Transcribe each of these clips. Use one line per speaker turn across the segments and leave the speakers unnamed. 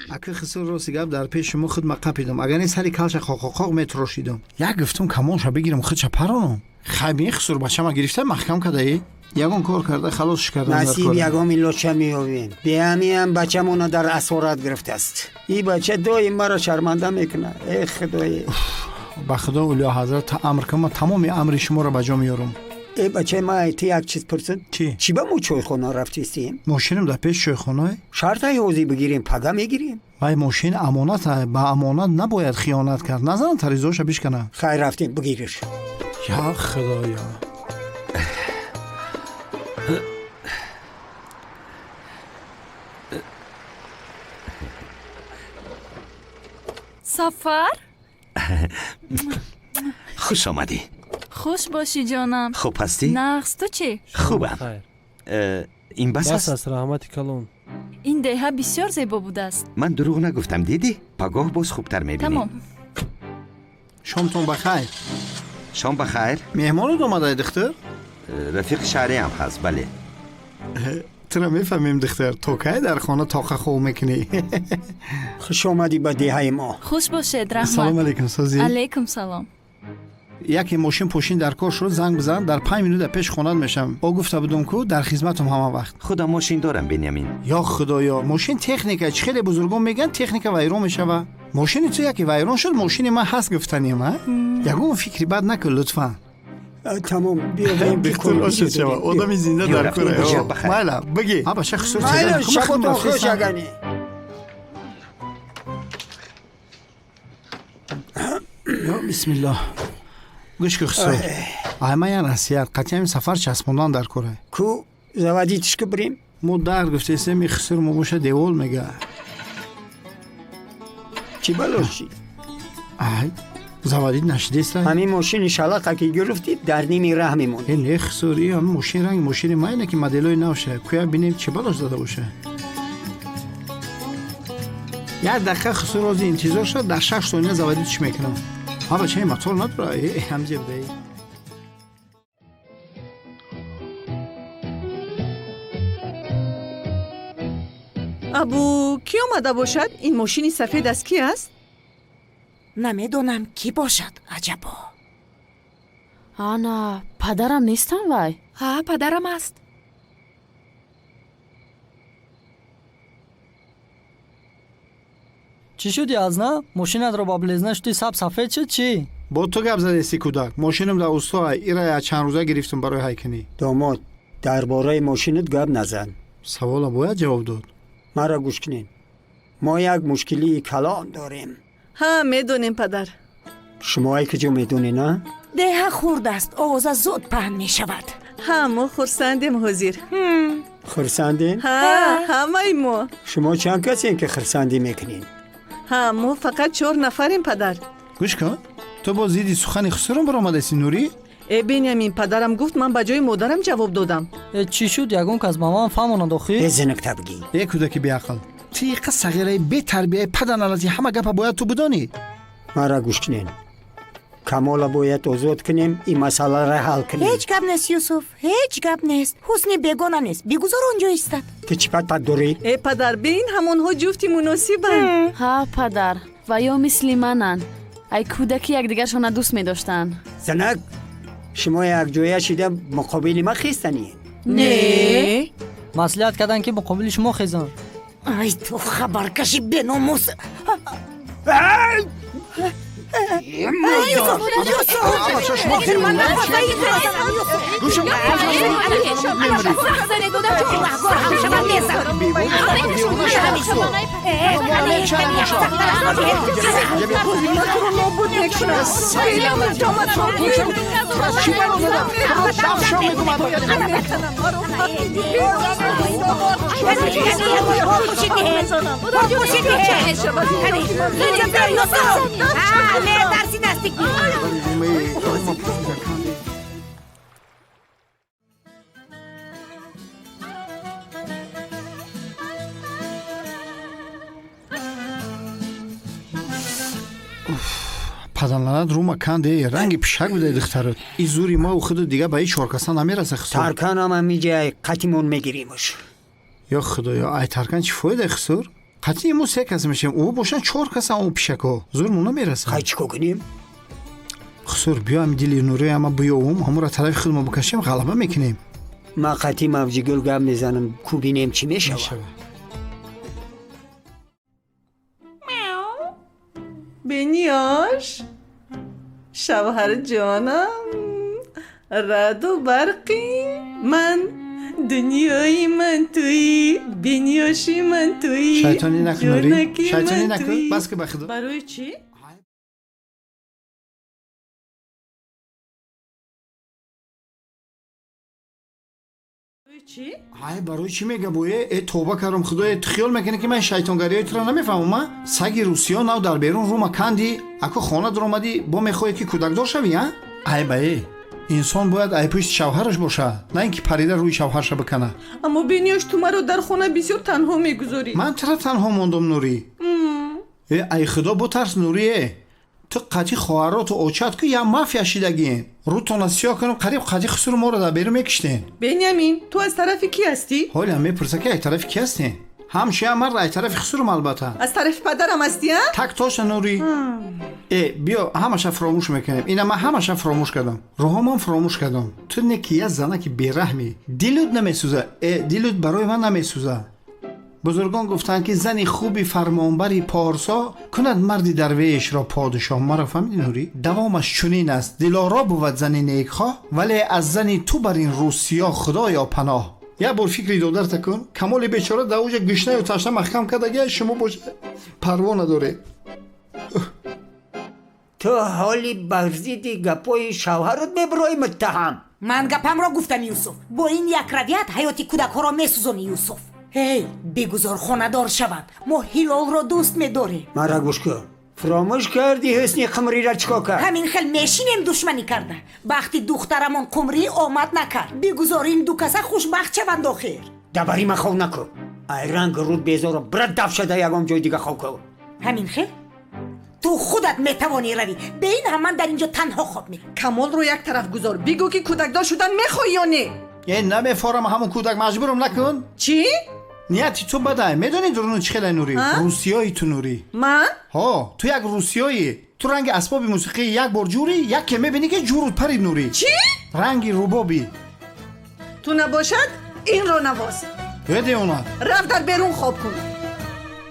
Ака хисур, рости гап, дар пеши шумо худ ма қапидам, агар не сари калша қоқоқоқ метрошидам. Як гуфтум, камонша бигирам, худша паронам. Хай, бин, хисур, бачама гирифта, маҳкам кадаи, ягон кор карда халосш кардам. Дар
Насиб
кор.
Ягон илоҷа меёбем. Беҳамиам бачамона дар асорат гирифтааст. И бача доим маро шарманда мекунад, э худое.
Ба худо, улё ҳазрат, та амр кун, ман тамоми амри шуморо ба ҷо меёрам.
Э бачаи ма, ту як чиз пурсид.
Чӣ?
Чӣ ба мо чойхона рафтистем?
Мошинам дар пеши чойхона.
Шартай ҳозир бигирем, пага мегирем.
Вай, мошин амонат, ба амонат набояд хиёнат кард. Назанам, таризоша бишкана.
Хай, рафтем, бигириш.
Я худоё!
Сафар.
Хуш омадӣ.
Хуш бошӣ, ҷонам.
Хуб ҳастӣ?
Нағз, ту чӣ?
Хубам.
Хайр.
Ин бас
бас
аст.
Аст, раҳмати калон.
Ин деҳа бисёр зебо будааст.
Ман дурӯғ нагуфтам, дидӣ? Пагоҳ боз хубтар мебинӣ.
Тамом.
Шомтон ба хайр.
Шом ба хайр.
Меҳмонот омадай, духтур?
Рафиқи шаҳриам ҳаст, бале.
Тура мефаҳмем, духтар, то кай дар хона тоқа хоб мекунӣ?
Хуш омадӣ ба деҳаи мо.
Хуш бошед.
Салом
Раҳмат.
алейкум, созӣ?
Алейкум салом.
Яке мошин пошин дар кор шуд, занг бизан, дар 5 минута пеш хонат мешавам. О, гуфта будум ку, дар хизматам ҳама вақт.
Худам мошин дорам, Бенямин.
Ё худоё, мошин техника, чӣ хеле бузургон мегӯянд, техника вайрон мешава. Мошини ту яке вайрон шуд, мошини ман ҳаст, гуфтанем. А ягон фикри бад накун, лутфан.
Тамом, биёбем.
Духтур, ошед шава, одами зинда
Биё,
дар
рафтем.
кора.
Шаб бахайр.
Майла, бигӣ, ҳа, баша хусур.
Майла, шаботон хуш, агани.
Ё бисмиллоҳ, гӯш ки, хусур, ай ман як насиҳат, қатъиан сафар часпондан дар кора.
Ку заводить ш ки бирем.
Мо дар гуфтесем, и хусур мо боша девол мега.
Чӣ бало шид?
Ай, заводить нашидеста.
Ҳамин мошини шалақа ки гирифтӣ, дар ними раҳ мемонӣ.
Э, не, хусур, и ҳамин мошин ранги мошини майна, ки моделои навша. Куя бинем, чӣ балош зада боша. Як дақиқа, хусур, рози интизор шад, дар 6 сония заводить ш мекунам. Ҳа, бачаи, мотор надора, э, ҳамзе будаи.
Абу, кӣ омада бошад? Ин мошини сафед аз кӣ аст?
Намедонам, кӣ бошад, аҷабо.
Ана, падарам нестам вай.
Ҳа, падарам аст.
Чӣ шуди, аз на мошинатро ба блезна шуди, саб сафед шуд, чӣ?
Бо ту гап задести, кӯдак. Мошинам дар устоа, ира як чанд рӯза гирифтам барои ҳайканӣ.
Домод, дар бораи мошинат гап назан.
Савола бояд ҷавоб дод.
Маро гӯш кунед, мо як мушкилии калон дорем.
Ҳа, медонем, падар.
Шумоае куҷо медонед, а?
Деҳа хурд аст, овоза зуд паҳн мешавад.
Ҳа, мо хурсандем ҳозир.
Хурсандем?
Ҳа, ҳамаи мо.
Шумо чанд касем, ки хурсандӣ мекунед?
Ҳа, мо фақат чор нафарем, падар.
Гӯш кун, ту боз зидди сухани хусурам баромадаси, Нурӣ?
Э, Бенямин, падарам гуфт, ман ба ҷои модарам ҷавоб додам.
Э, чӣ шуд, ягон кас ба ман фаҳмонад охӣ.
Э, зинакта бигӣ.
Э, кӯдаки беақл, тиқа сағираи бетарбияи паданалати, ҳама гапа бояд ту бидонӣ.
Маро гӯш кунед, Камола бояд озод кунем, ин масъаларо ҳал кунем.
Ҳеҷ гап нест, Юсуф, ҳеҷ гап нест. Ҳусни бегона нест, бигузор он ҷо истад.
Ту чӣ пат пат дорӣ?
Э, падар, бин, ҳамонҳо ҷуфти муносибанд.
Ҳа, падар, ва ё мисли мананд, ай кӯдаки якдигаршона дӯст медоштанд.
Занак, шумо якҷоя шида муқобили ман хестанед?
Не.
Маслиҳат карданд, ки муқобили шумо хезанд.
Ай, ту хабаркаши беномус! Юсуф, Юсуф! Охир ман нафасаи мезанам, Юсуф! Гунаҳгор ҳам шавам, мезанам.
Туро нобуд мекунам, феълан ҷоматро.
Чӣ бало задам? Шабшо мегумад.
Мекунам, маро.
Метарси, наздик биё.
Паданалат, рума канде, ранги пишак будаи, духтарот. И зури мо худу дига ба и чоркаса намераса, хусур.
Тарканам ҳамиҷай қатимон мегиримш.
Ё худоё, ай таркан чӣ фоида, хусур? Қатъи мо се кас мешем, ӯ бошанд чор касан, ӯ пишакҳо. Зур мо намерасанд.
Хай, чӣ кор кунем?
Хусур, биё ҳами дили Нурӣ ама биёвум, ҳамура тарафи худмо бикашем, ғалаба мекунем.
Ман қатъи Мавҷигул гап мезанам, ку бинем чӣ мешавад.
Бениёш, шавҳарҷонам, раъду барқи ман, дунёи ман туӣ, Бениёши ман туӣ.
Шайтонӣ накун, Нурӣ,
ҷонаки
шайтонӣ
ман
накун,
туӣ.
Бас ки, ба худо.
Барои чӣ? Чӣ?
Ай, барои чӣ мега бое? Э, тоба кардам, худое, ту хиёл мекунӣ, ки ман шайтонгариҳои туро намефаҳмам, а? Саги русиё нав дар берун рума канди, ако хона дуромадӣ, бо мехоҳӣ, ки кӯдакдор шавӣ, а? Ай ба э, инсон бояд ай пушти шавҳараш бошад, на ин ки парида рӯи шавҳарша бикана.
Аммо Бениёш, ту маро дар хона бисёр танҳо мегузорӣ.
Ман тура танҳо мондум, Нурӣ? Э, ай худо бутарс, Нурӣ, э. Ту қатъи хоҳароту очат ку як мафия шидагиен. Рӯтона сиёҳ кунам, қариб қатъи хусуру моро дар берун мекиштен.
Бениамин, ту аз тарафи кӣ ҳастӣ?
Ҳолиам мепурса, ки ай тарафи кӣ ҳастен. Ҳамчуям мард ай тарафи хусурум, албатта.
Аз тарафи падарам ҳастӣ, а?
Так тоша, Нурӣ. Э, биё, ҳамаша фуромӯш мекунем. Ина ман ҳамаша фуромӯш кардам, рӯҳомам фуромӯш кардам. Ту не ки як занаки бераҳмӣ, дилут намесӯза. Э, дилут барои ман намесӯза. Бузургон гуфтанд, ки зани хуби фармонбари порсо кунад марди дарвешро подишоҳ. Маро фаҳмидӣ, Нурӣ? Давомаш чунин аст: дилоро бувад зани некхоҳ, вале аз зани ту бар ин рӯсиё худоё паноҳ. Як бор фикри додарта кун. Камоли бечора дар уҷа гушнаю ташна маҳкам кардагия, шумо боша парво надоред.
Ту ҳоли бар зидди гапҳои шавҳарат мебирои, муттаҳам.
Ман гапамро гуфтам, Юсуф. Бо ин якравият ҳаёти кӯдакҳоро месӯзонӣ, Юсуф. Ҳей, бигузор хонадор шаванд, мо Ҳилолро дӯст медорем.
Мара гӯш кун, фуромӯш кардӣ, ҳусни Қумрира чӣ кор кард?
Ҳамин хел мешинем душманӣ карда? Бахти духтарамон Қумрӣ омад накард. Бигузор ин ду каса хушбахт шаванд охир.
Дабари ма хов накун, ай ранг руд безорам. Бира, даф шада, ягон ҷои дига хов кун.
Ҳамин хел ту худат метавонӣ равӣ. Бе ин ҳам ман дар ин ҷо танҳо хоб мекунам.
Камолро як тараф гузор, бигӯ, ки кӯдакдор шудан мехоҳӣ ё не?
Э, намефорам, ҳамон кӯдак маҷбурам накун.
Чӣ?
Нияти ту бадай, медонӣ дуруну чӣ хелай, Нурӣ?
А?
Русиёи ту, Нурӣ.
Ман?
Ҳо, ту як русиёӣ. Ту ранги асбоби мусиқӣ, як бор ҷурӣ, яке мебинӣ, ки ҷурут парид, Нурӣ.
Чӣ?
Ранги рубобӣ.
Ту набошад, инро навоз.
Э, девона.
Рав, дар берун хоб кун.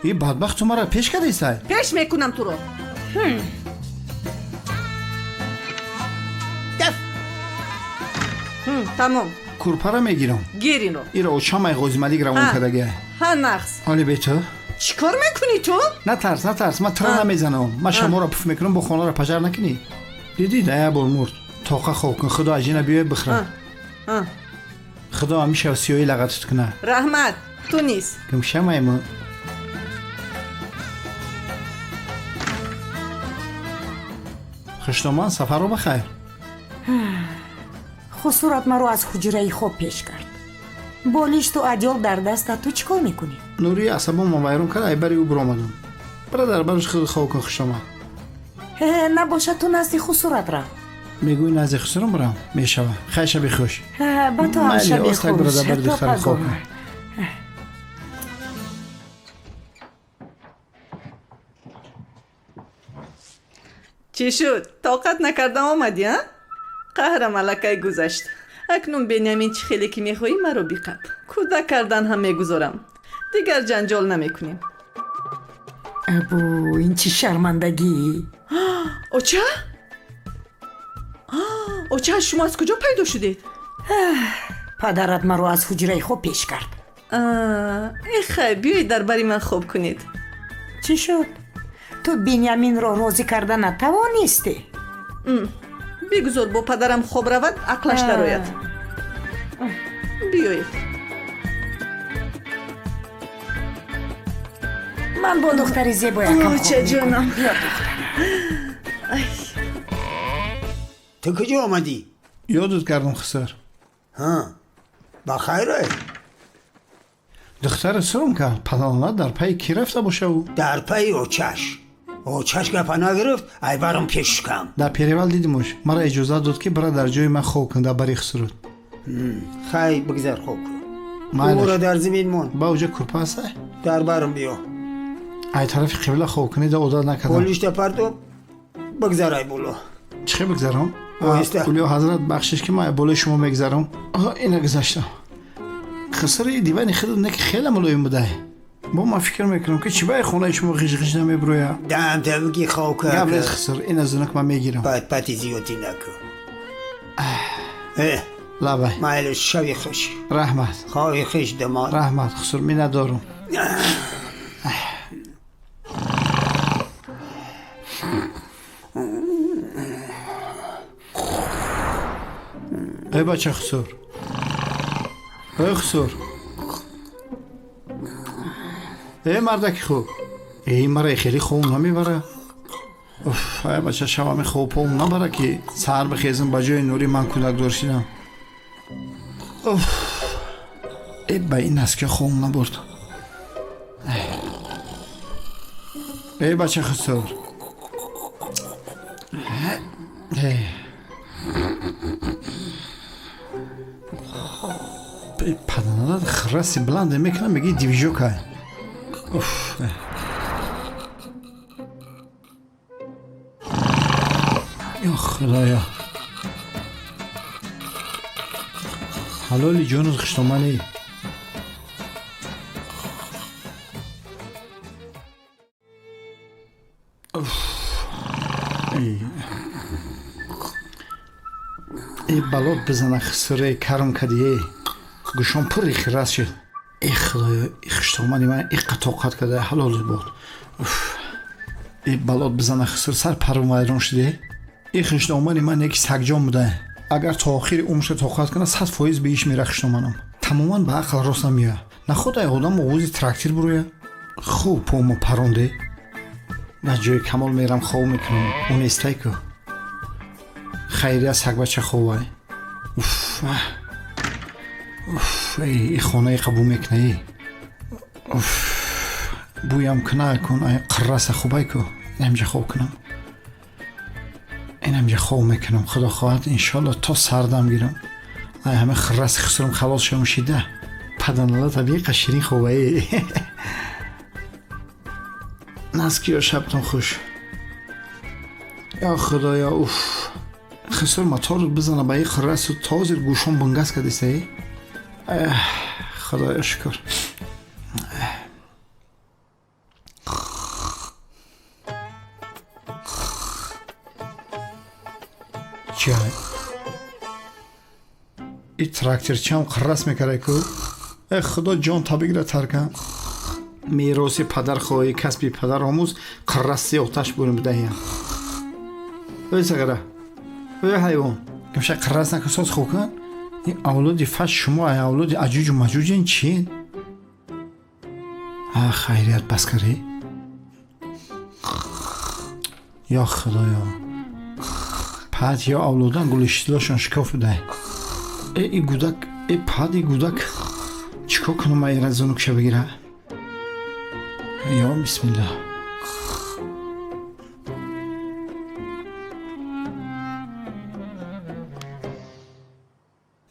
И бадбахт, ту мара пеш кардисай.
Пеш мекунам туро.
Даф.
Тамом.
Курпара мегирам.
Гир инро.
Иро очамай Ғозималик равон
Ҳа.
кардагия.
Ҳа, нағз.
Ҳоли бе ту.
Чӣ кор мекунӣ ту?
Натарс, натарс, ман тура
А.
намезанам. Ман шаморо пуф мекунам, бо хонаро пажар накунӣ. Дидӣ, да як бор мурд. Тоқа хоб кун, худо аҷина биёй бихӯра.
А.
Худо ҳамиша сиёҳӣ лағатут куна.
Раҳмат, ту низ.
Гумшамайму. Хуштоман, сафарро бахайр.
Хусурат маро аз ҳуҷраи хоб пеш кард. Болишту адёл дар даста, ту чӣ кор мекунӣ?
Нурӣ асабонмо вайрон кард, ай бари ӯ биромадам. Бира, дар барш худ хоб кун, хуштоман.
Э, набошад, ту назди хусурат рав.
Мегӯӣ назди хусурам бирам? Мешава. Хайр, шаби хуш.
Э, ба ту ҳам
Майли,
шаби
остак бира,
хуш.
дар бари
То
духтарам хоб
пагоҳ.
кун.
Чӣ шуд, тоқат накарда омадӣ, а? Қаҳрам аллакай гузашт. Акнун, Бениамин, чӣ хеле ки мехоҳӣ, маро биқаб. Кӯдак кардан ҳам мегузорам, дигар ҷанҷол намекунем.
Абу, ин чӣ шармандагӣ!
Оча? Оча, шумо аз куҷо пайдо шудед?
Падарат маро аз ҳуҷраи хоб пеш кард.
Э, хай, биёед, дар бари ман хоб кунед.
Чӣ шуд, ту Биньяминро розӣ карда натавонистӣ?
Бигузор бо падарам хоб равад, ақлаш дарояд. Биёед.
Ман бо духтари зебоякам хоб
Очаҷонам.
мекунам. Биё, духтарам.
Ту куҷо омадӣ?
Ёдут кардам, хусур.
Ҳа, ба хайре?
Духтари сурм кард. Палонат дар пайи кӣ рафта боша ӯ?
Дар пайи очаш. Очаш гапа нагирифт, айбарам пешкам.
Дар перевал дидимуш, мара иҷозат дод, ки бира, дар ҷои ман хоб кун, дар бари хусурут.
Хай, бигзар, хоб кун.
Майлаш.
Ӯро дар замин мон.
Ба уҷа курпа ҳастай?
Дар барам биё.
Ай тарафи қибла хоб кунӣ да одат накардам.
Полишта партоб бигзарай боло.
Чӣ хел бигзарам?
Оҳиста.
Улё ҳазрат, бахшиш ки ман болои шумо мегзарам. Ина гузаштам. Хисри дивани худат не ки хеле мулоим будай. Бо ман фикр мекунам ки чӣ баи хонаи шумо ғиж-ғиж намебироя.
Дам табги хоб
Гап
кар.
нест хиср, ина зунак ман мегирам.
Пат пати зиёдӣ накун.
Лабай.
Майли, шави хуш.
Раҳмат.
Хови хуш дамод.
Раҳмат хусур, миннатдорум. Эй бача хусур, эй хусур, эй мардаки хуб, эй мара хеле хоб намебара. Уф, ай бача шавами хобпом набара ки саҳар бихезам ба ҷои нури ман кӯдакдор шидам. Уф, э ба ин аст ки хоб набурд. Эй бача хусур, паданада хираси баланде мекунам, меги дивижока. Уф, ё худоё, ҳалоли ҷону хуштоманӣ. Э балот бизана хисре, карм кадие, гӯшон пурри хирас шуд. Э худоё, и хуштомани ман иққа тоқат карда, ҳалоли бод. Э балот бизана хиср, сар пару вайрон шуде. И хуштомани ман яки сагҷон буда, агар то охири умрша тоқат кунад, 100% беиш мера. Хуштоманам тамоман ба ақл рост намеояд. Наход ай одам овози трактир буроя, хуб помо паронде. Дар ҷои Камол мерам, хоб мекунам, ӯ нестай ку. Хайрия, сагбача хобай. Уф, уф, и хонаи қабул мекуна. Уф, бӯям куна кун, ай қирраса хубай ку. Инамҷа хоб кунам, инамҷа хоб мекунам, худо хоҳад, иншолло то сардам гирам, ай ҳама хирраси хусурам халос шавам. Шида паданала табиқа ширин хобае. Наскиё, шабтон хуш. Ё худоё, уф, хисур моторут бизана ба и хиррасу тозир гӯшон бунгас кадисаи. Худоё шукр. Чай и тракторчиам қиррас мекарай ку. Э худо, ҷон табигира таркам. Мероси падар хоҳӣ, касби падар омӯз. Қирраси оташ бурим бидаҳиям. Ой сағира, ой ҳайвон, имша қиррас накун, соз хоб кун. Ин авлоди фаш шумо, ай авлоди аҷуҷу маҷуҷин чиен? А хайрият, бас карӣ. Ё худоё, пад ё авлодан гулиштилошон шикоф будай. Э и гудак, э пад, и гудак чӣ кор кунам? Ай зунукша бигира. Ё бисмиллаҳ.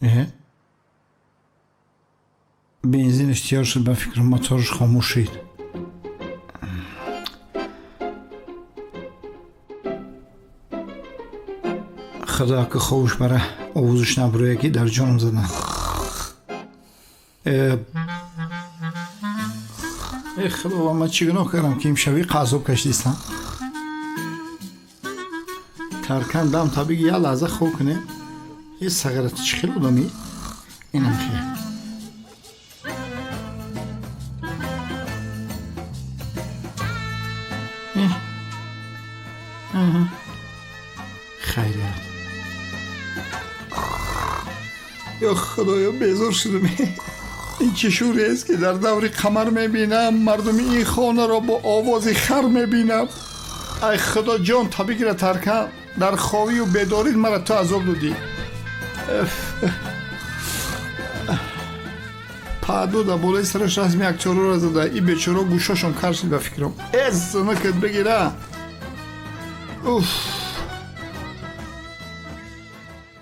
Э бензинаш тиёр шуд, ба фикрам мотораш хомӯш шид. Худо ки ховуш бара, овозаш набурӯя ки дар ҷоном задан. Э худо, ман чӣ гуноҳ кардам ки имшаби азоб кашидистам? Таркан, дам табиги як лаҳза хоб кунем. Е сағира, ту чӣ хел одамӣ? Инам хел. Хайрият. Ё худоё, безор шудам. Ин чӣ шӯрест ки дар даври қамар мебинам, мардуми ин хонаро бо овози хар мебинам. Ай худо, ҷон табигира таркан, дар ховию бедорӣ мара ту азоб додӣ. Паду дар болои сараш расми актёрора зада, и бечоро гӯшошон кар шид ба фикрам. Э зинакат бигира. Уф.